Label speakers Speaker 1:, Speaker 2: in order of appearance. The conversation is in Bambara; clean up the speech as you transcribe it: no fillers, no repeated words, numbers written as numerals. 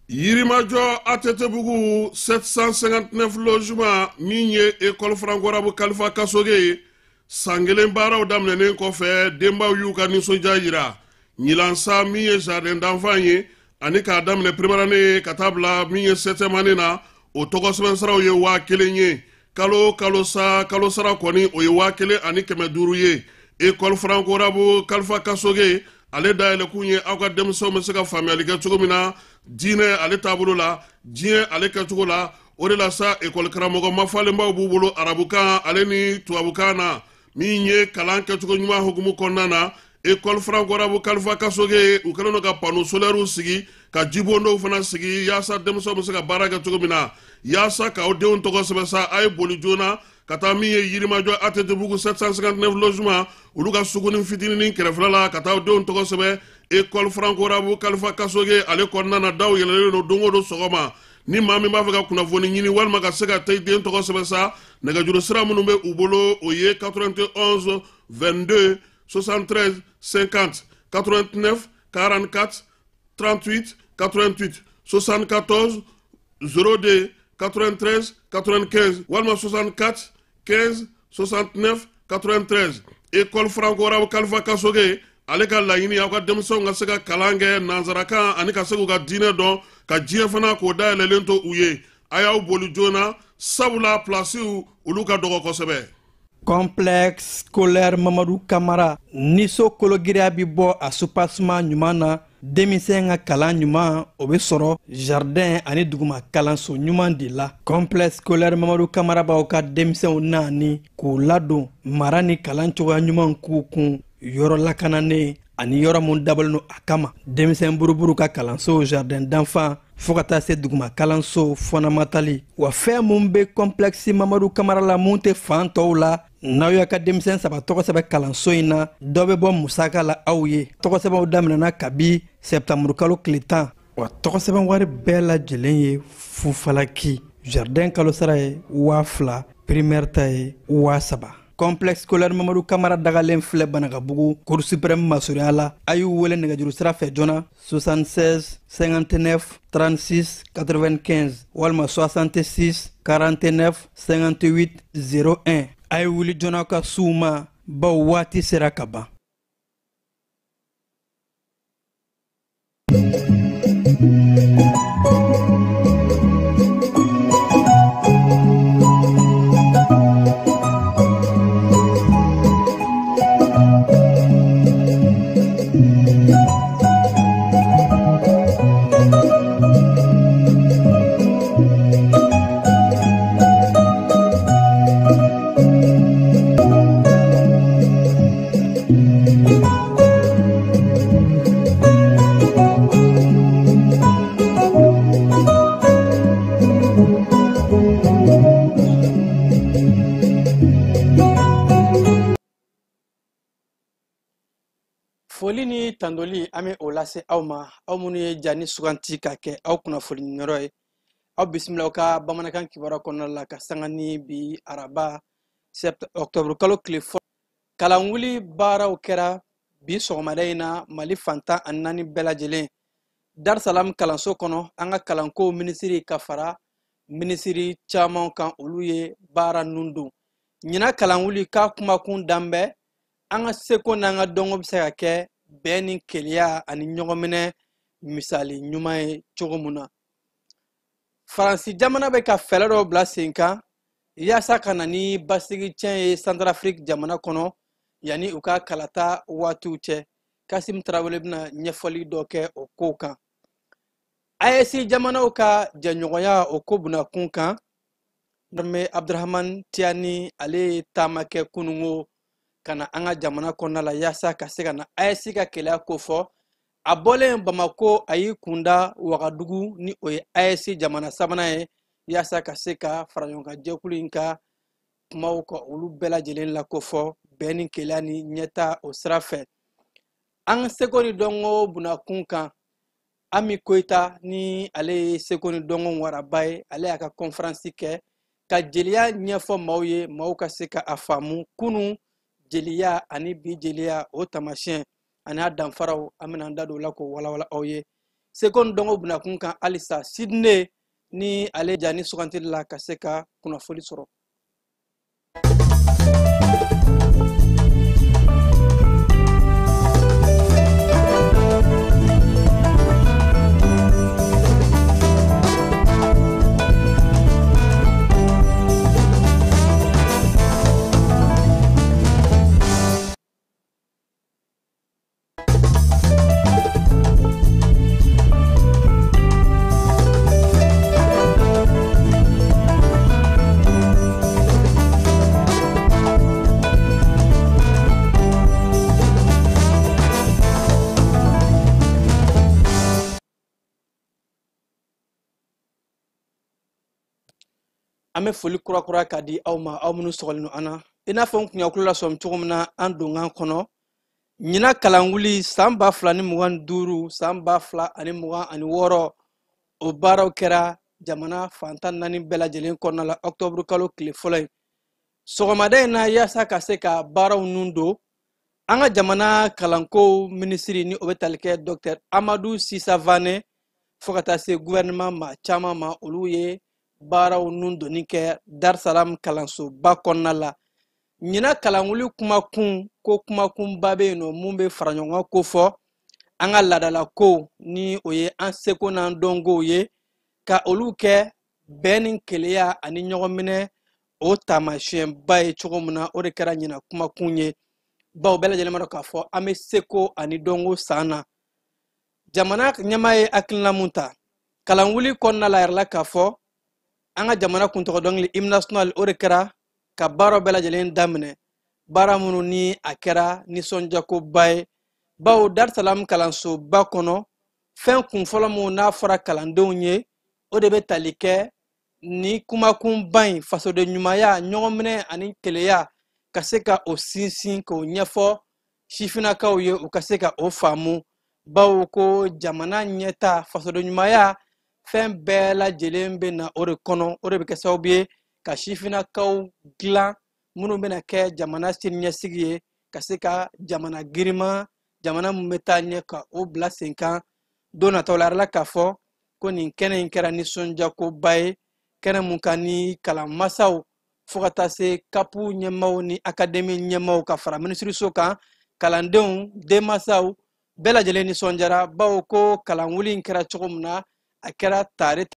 Speaker 1: Yirimajɔ ATT-bugu 759 logements min ye école franco-arabe Kalifa Kasoge ye, san kelen baaraw daminɛnen kɔfɛ, denbaw y'u ka nisɔndiya yira. Ɲinan sa, min ye jardin d'enfant ye, ani k'a daminɛ première année ka taa bila min ye septième année na, o tɔgɔ sɛbɛn siraw ye 1000 ye. Kalo kalo sa, kalo sara kɔni, o ye 1500 ye. École franco-arabe Kalifa Kasoge ale dayɛlɛkun ye aw ka denmisɛnw bɛ se ka faamuyali kɛ cogo min na diinɛ ale taabolo la, diɲɛ ale kɛcogo la. O de la sa, ekɔli karamɔgɔ mafalenbaw b'u bolo arabukan ale ni tubabukan na. Min ye kalan kɛcogo ɲuman hukumu kɔnɔna na, école franco-arabe Kalifa Kasoge, u kɛlen don ka panneau solaires sigi, ka jibondow fana sigi, yaasa denmisɛnw bɛ se ka baara kɛ cogo min na. Yaasa k'aw denw tɔgɔ sɛbɛn sa, a ye boli joona ka taa min ye Yirimajɔ ATT-bugu 759 logements, olu ka suguni fitininin kɛrɛfɛla la, ka taa aw denw tɔgɔ sɛbɛn école franco-arabe Kalifa Kasoge ale kɔnɔna na. Daw yɛlɛlen don don o don sɔgɔma. Ni maa min b'a fɛ ka kunnafoni ɲini walima ka se ka taa i den tɔgɔ sɛbɛn sa, nɛgɛjuru sira minnu bɛ u bolo, o ye 91 22 73 50, 89 44 38 88, 74 02 93 95 walima 64 15 69 93. École franco-arabe Kalifa Kasoge ale ka laɲini, aw ka denmisɛnw ka se ka kalan kɛ nansarakan ani ka se k'u ka diinɛ dɔn, ka diɲɛ fana k'o dayɛlɛlen to u ye. A y'aw boli joona, sabula pilasiw olu ka dɔgɔ kosɛbɛ.
Speaker 2: Complexe scolaire Mamadu Kamara ni so kologiriya bi bɔ a soubassement ɲuman na, denmisɛn ka kalan ɲuman o bɛ sɔrɔ jardin ani duguma kalanso ɲuman de la. Complexe scolaire Mamadu Kamara b'aw ka denmisɛnw naani k'u ladon mara ni kalan cogoya ɲuman k'u kun, yɔrɔ lakananen ani yɔrɔ mun dabɔlen don a kama. Denmisɛn buruburu ka kalanso, jardin d'enfant, fo ka taa se duguma kalanso fondamental. Wa fɛn mun bɛ complexe Mamadu Kamara la, mun tɛ fan tɔw la, n'aw y'a ka denmisɛn saba tɔgɔ sɛbɛn kalanso in na, dɔ bɛ bɔ musaka la aw ye. Tɔgɔ sɛbɛnw daminɛna kabi sɛptanburu kalo tile 10. Wa tɔgɔ sɛbɛn wari bɛɛ lajɛlen ye fufalaki. Jardin kalo sara ye 2000, primaire ta ye 3000. Complexe scolaire Mamadu Kamara dagalen filɛ Banakabugu, Cour suprême masurunya la. A y'u wele nɛgɛjuru sira fɛ joona, 76 59 36 95 walima 66 49 58 01. A ye wuli joona ka s'u ma, baw waati sera ka ban. Foli ni tandoli, an bɛ o lase aw ma, aw minnu ye ja ni suganti ka kɛ aw kunnafoni yɔrɔ ye. Aw bisimila aw ka bamanankan kibaruya kɔnɔna la ka sanga ni bi araba octobre kalo tile fɔlɔ. Kalanwuli baaraw kɛra bi sɔgɔmada in na Mali fan 14 bɛɛ lajɛlen. Dar Salam kalanso kɔnɔ, an ka kalanko minisiri ka fara minisiri caman kan, olu ye baara nun don. Ɲinan kalanwuli k'a kumakun dan bɛ an ka seko n'an ka dɔnko bɛ se ka kɛ bɛn ni kelenya ani ɲɔgɔnminɛ misali ɲuman ye cogo mun na. Faransi jamana bɛ ka fɛɛrɛ dɔw bila sen kan yaasa ka na ni basigi tiɲɛ ye Centrafrique jamana kɔnɔ yanni u ka kalata waatiw cɛ. Kasim Tarawele bɛna ɲɛfɔli dɔ kɛ o kow kan. AES jamanaw ka jɛɲɔgɔnya, o ko bunakun kan, Armée Abdurahman Tiani ale ye taama kɛ kunungo ka na an ka jamana kɔnɔna la yaasa ka se ka na AES ka kɛlɛya kofɔ. A bɔlen Bamako, a y'i kunda Wagadugu ni o ye AES jamana sabanan ye, yaasa ka se ka faraɲɔgɔnkan jɛkulu in ka kumaw ka olu bɛɛ lajɛlen lakofɔ bɛn ni kelenya ni ɲɛta o sira fɛ. An ka seko ni dɔnko bunakun kan, Ami Koyita ni ale ye seko ni dɔnko waraba ye, ale y'a ka conférence kɛ. Ka jeliya ɲɛfɔ maaw ye, maaw ka se ka a faamu. Kunun jeliya ani bi jeliya, o taamasiyɛn ani a danfaraw, an bɛna an da don o la k'o walawala aw ye. Seko ni dɔnko bunakun kan halisa, Sidney ni ale jani sugantili la ka se ka kunnafoli sɔrɔ. An bɛ foli kurakura k'a di aw ma, aw minnu sɔgɔlen don an na. I n'a fɔ n kun y'aw tulo lasɔmi cogo min na an donkan kɔnɔ, ɲinan kalanwuli san 2025, san 2026, o baaraw kɛra jamana fan 14 bɛɛ lajɛlen kɔnɔna la ɔkutɔburu kalo tile fɔlɔ ye. Sɔgɔmada in na, yaasa ka se ka baaraw nun don, an ka jamana kalanko minisiri, ni o bɛ tali kɛ Dɔkitɛri Amadu Sisa Vane, fo ka taa se gouvernement maa caman ma, olu ye baaraw nun donni kɛ Dar Salam kalansoba kɔnɔna la. Ɲinan kalanwuli kumakun ko kumakunba bɛ yen nɔ mun bɛ fara ɲɔgɔn kan ko fɔ an ka laadalakow, ni o ye an seko n'an dɔnkow ye, ka olu kɛ bɛn ni keleya ani ɲɔgɔn minɛ o taamasiyɛnba ye cogo min na, o de kɛra ɲinan kumakun ye. Bawo bɛɛ lajɛlen b'a dɔn k'a fɔ an bɛ seko ani dɔnko san na. Jamana ɲɛmaa ye hakilina mun ta kalanwuli kɔnɔna la, a yirala k'a fɔ an ka jamana kuntɔgɔ dɔnkili hymne national, o de kɛra ka baaraw bɛɛ lajɛlen daminɛ, baara minnu ni a kɛra nisɔndiyakoba ye. Bawo Dar Salam kalansoba kɔnɔ, fɛn kunfɔlɔ minnu n'a fɔra kalandenw ye, o de bɛ tali kɛ ni kumakunba in, fasoden ɲumanya, ɲɔgɔnminɛ ani keleya, ka se ka o sinsin k'o ɲɛfɔ sifinnakaw ye, u ka se ka o faamu. Bawo ko jamana ɲɛta, fasoden ɲumanya, fɛn bɛɛ lajɛlen bɛ na o de kɔnɔ. O de bɛ kɛ sababu ye ka sifinnakaw dilan minnu bɛna kɛ jamana siniɲɛsigi ye, ka se ka jamana girinma, jamana min bɛ taa ɲɛ, ka o bila sen kan don nataw la. A yirala k'a fɔ ko nin kɛnɛ in kɛra nisɔndiyakoba ye, kɛnɛ mun kan ni kalanmasaw, fo ka taa se kapu ɲɛmaaw ni akademi ɲɛmaaw, ka fara minisiriso kan, kalandenw, denmansaw bɛɛ lajɛlen nisɔndiyara. Bawo ko kalanwuli in kɛra cogo min na, a kɛra tare.